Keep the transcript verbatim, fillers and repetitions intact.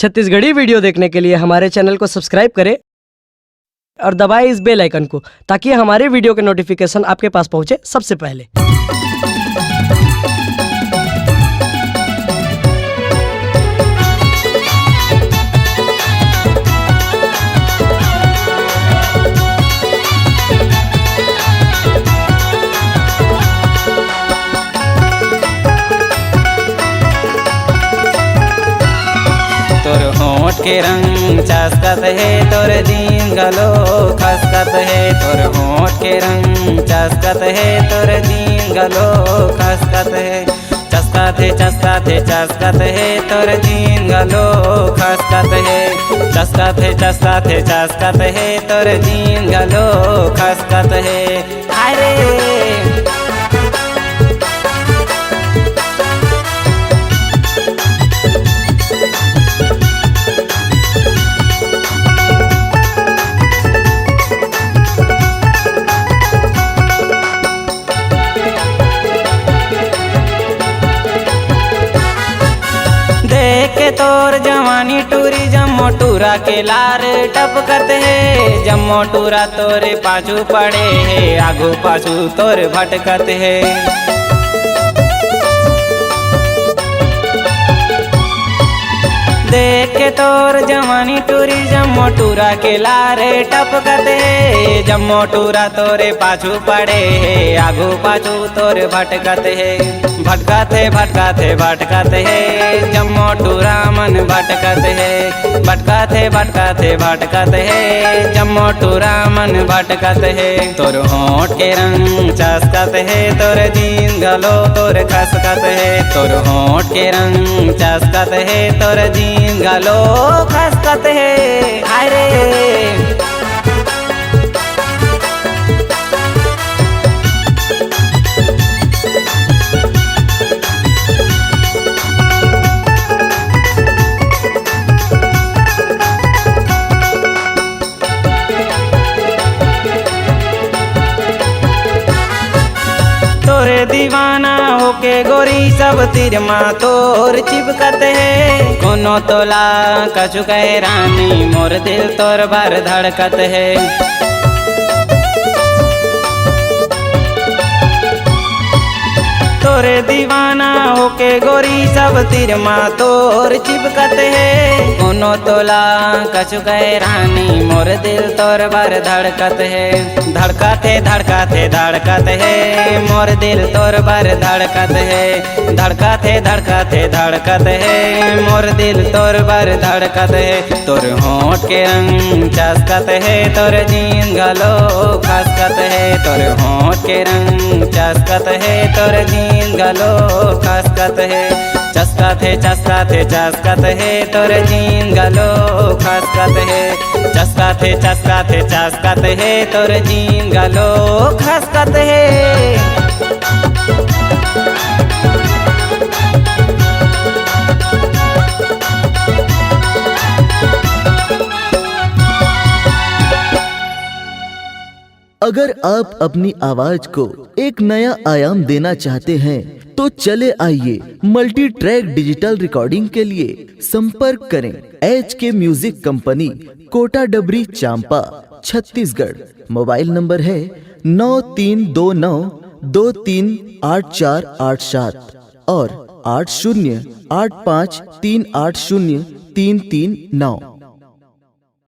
Chhattisgarhi video देखने के लिए हमारे चैनल को सब्सक्राइब करें और दबाएं इस बेल आइकन को, ताकि हमारे वीडियो के नोटिफिकेशन आपके पास पहुंचे सबसे पहले। तोर होंठ के रंग चसकत हे, तोर जींस घलो खसकत हे। तोर होंठ के रंग चसकत हे, तोर जींस घलो खसकत हे। चसकत हे, चसकत हे, चसकत हे, तोर जींस घलो खसकत हे। चसकत हे, चसकत हे, चसकत हे, तोर जींस घलो खसकत हे। अरे देख के तोर जवानी टूरी, जम्मो टूरा के लार टपकत हे। जम्मो टूरा तोरे पाछू पड़े हे, आगू पाछू तोर भटकत हे। देख के तोर जवानी टूरी, जम्मो टूरा के लारे टपकत हे। जम्मो टूरा तोरे पाछू पड़े हे, आगू पाछू तोर भटकत हे। भटकत हे, भटकत हे, भटकत हे, जम्मो टूरा मन भटकत हे। भटकत हे, भटकत हे, भटकत हे, जम्मो टूरा मन भटकत हे। तोर होंठ के रंग चसकत हे, तोर जींस घलो तोर खसकत हे। तोर होंठ के रंग चसकत हे, तोर जींस घलो खसकत हे। अरे तोरे दीवाना होके गोरी, सब तीर मा तोर चिपकत हे। कोनो तोला कछु कहे रानी, मोर दिल तोर बर धड़कत हे। तोरे दीवाना होके गोरी, सब तीर मा तोर चिपकत हे। कोनो तोला कछु कहे रानी, मोर दिल तोर बर धड़कत हे। धड़कत हे, धड़कत हे, धड़कत हे, मोर दिल तोर बर धड़कत हे। धड़कत हे, धड़कत हे, धड़कत हे, मोर दिल तोर बर धड़कत हे। तोर होंठ के रंग चसकत हे, तोर जींस घलो खसकत हे। तोर होंठ के रंग चसकत हे, तोर जींस घलो खसकत हे। चसकत हे, चसकत हे, चसकत हे, तोर जींस घलो खसकत हे। चसकत हे, चसकत हे, चसकत हे, तोर जींस घलो खसकत हे। अगर आप अपनी आवाज को एक नया आयाम देना चाहते हैं, तो चले आइए, मल्टी ट्रैक डिजिटल रिकॉर्डिंग के लिए संपर्क करें एच के म्यूजिक कंपनी, कोटा डबरी, चांपा, छत्तीसगढ़। मोबाइल नंबर है नौ तीन दो नौ दो तीन आठ चार आठ सात और आठ शून्य आठ पाँच तीन आठ शून्य तीन तीन नौ।